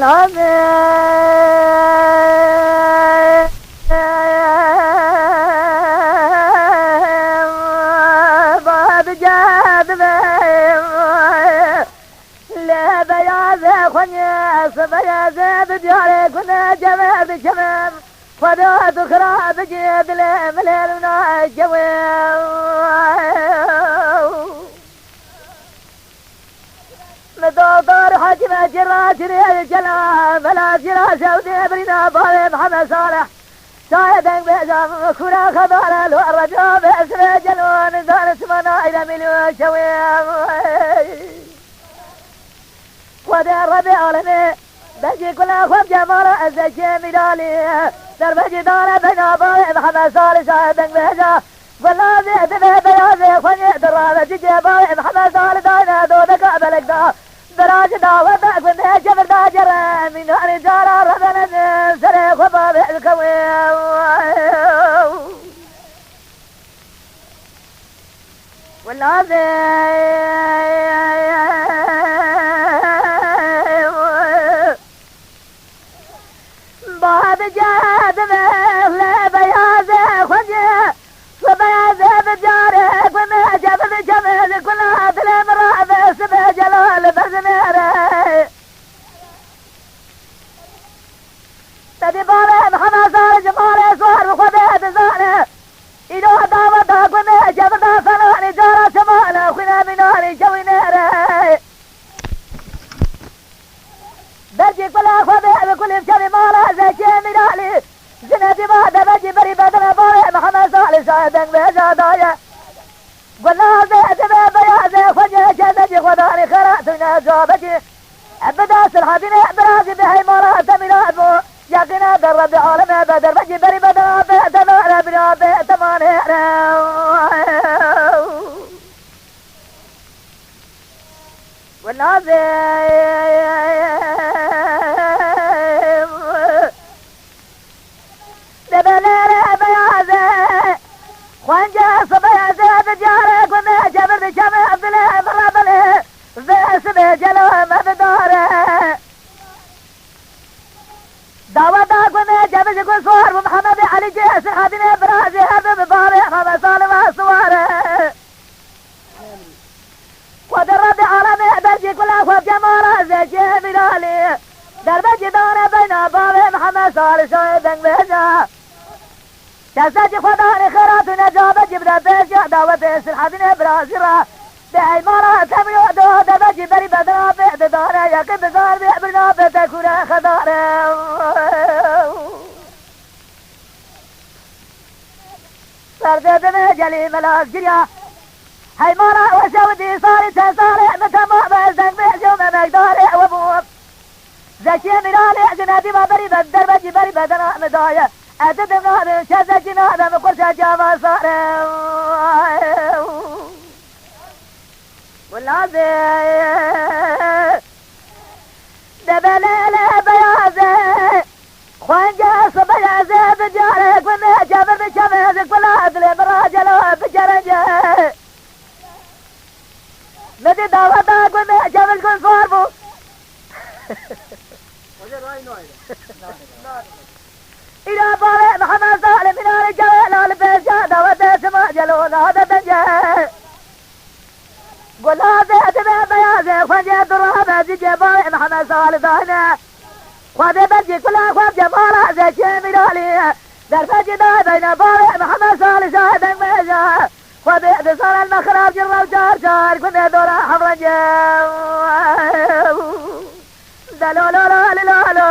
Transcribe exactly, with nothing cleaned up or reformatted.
Lazê bad cad be, lê beyazê xwenyê sibeyazê di diyarê ku ne cevê dikevim. Xweda tu xira bikî dilê milê li nakewê. Li doktor hekîme cira cirê cela, mela cira şewdê birîna bavê Mihemed Salih. Şayê dengbêja min kura xedare lo reca be sibê celo, nizane çima nayre mîlû şewê. Xwedê Rebê alemê, belkî kula xwe bi cemala ez ê kê mîralî. Derbekî dane beyna bavê Mihemed Salih şayê dengbêja. Gulazê divê beyazê xwenyê dirave, cicê bavê Mihemed Salih dayne dodeka belek da. Birajî da weta gundê çevir da cere, mînanî cara rebelene serê xwe bavê dikewê. Gulazê. Bad cad ve le beyazê xwecê, xwe beyazê bi carê ku me cevir cevir kula dilê min rave sibê celal bezinêre. Te dî bavê Mihemed Sar ji malê sor bi Xwedê dizane. Îro dawet da ku me cevir da felanî cara çemala xwîna mînanî kewî nêre. Bercî kula xwe bê bi kulî çavî mala zekê mîralî. Jinê dîva devekî berî bedene bavê Mihemed Salih şayê dengbêja daye. Gulazê dibe beyazê xwecê çezekî xwedanî xera tune cabekî. Bida Silhadînê birazî bi heymana te mîrat bû. Yaqîne de Rebî aleme be derbekî berî bedene be temane bira be temane. Gulazê. Debelere beyaze. Xwence sibeyeze bi diyare gune cevir bi keme dilê mira belê. Ve sibê celo me bi dare. Daweta gune cevir ji gun suwar bu Mihemed Elî cê Silhadînê birazê her du bi bavê Mihemed Salim e suware. Xwedê Rebî alemê bercî kula xwe cemala zekê mîralî. Derbekî dane beyna bavê Mihemed Salih şayê dengbêja. Kesekî xwedanê xêra tune cabekî bide pêşiya dawetê Silhadînê birazî re. Bi heymana temîyo do derbekî berî bedena pê didane yekî bizar bê birna pê te kure xedare. Serdê divê gelî melaz giriya. Heymana weşe û dîsarî çend salê min temam e, ez dengbêjê û memekdarê we bûm. Zekiyê Mîranê ji nedî ve berî be derbekî berî bedena min daye. Ez didim nabim, çe zekî nabim, qurşekî ava sare. Gulazê. Debelele beyaze. Xwence sibeyeze bi carê gune cevir bi çemê ji kula dilê min racelo bi kerence. Min dî daweta gune cevir gun sor bû. Îra bavê Mihemed Salim îna li cewê lal pêşa dawetê sima celo nade bence. Gulazê dibe beyazê xwencê durabe cicê bavê Mihemed Salih dayne. Xwedê bercî kula xwe cemala zekê mîralî. Derfekî dayne bavê Mihemed Salih şahê dengbêja. Xwedê dizane me xirab cir rew car car gundê dora hevrencê. Delololo lilolo.